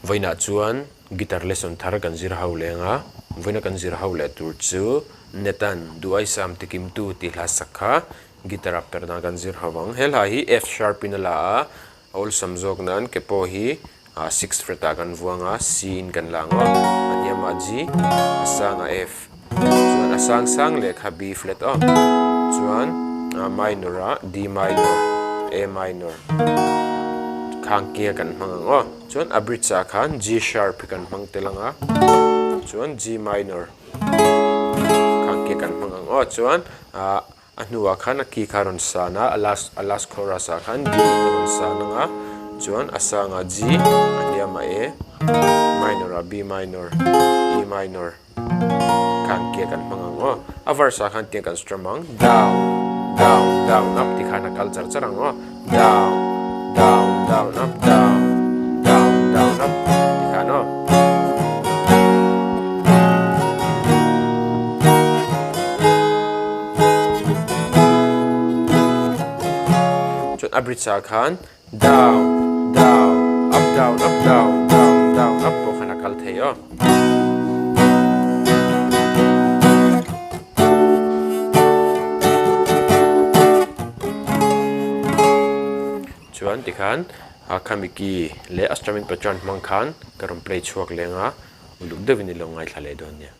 Vawiinah chuan guitar lesson thar kan zir ho leng a, vawiina kan zir ho leh tur chu Netan Duaisam Tikimtu tih hla sak kha guitar ah per dan kan zir ho ang. He hla hi F sharp in a la a, a awlsam zawk nan ke pawh hi sixth fret ah kan vuang a, C in kan la ang aw, a hniamah G, a sangah F, chuan a sang sang leh kha B flat aw, chuan minor ah D minor, A minor khang kia kan hmang ang aw, chuan a bridge ah khan G sharp hi kan hmang tel ang a, chuan G minor khang kia kan hmang ang aw, chuan ah. A hnuah khan a key kha a rawn san a, a last a last chorus ah khan D a rawn san ang a, chuan a sangah G, a hniamah A, minor ah B minor, E minor khan kia kan hmang ang aw. A verse ah khan tiang kan strum ang, down, down, down, up ti khan a kal char char ang aw, down, down, down, up, down, down, down, up ti khan aw. Chuan a bridge ah khan down down up down up down down down up pawh khan a kal thei aw. Chuan tikhan a khami key leh a strumming pattern hmang khan ka rawn play chhuak leng a, uluk deuhin i lo ngaithla leh dawn nia.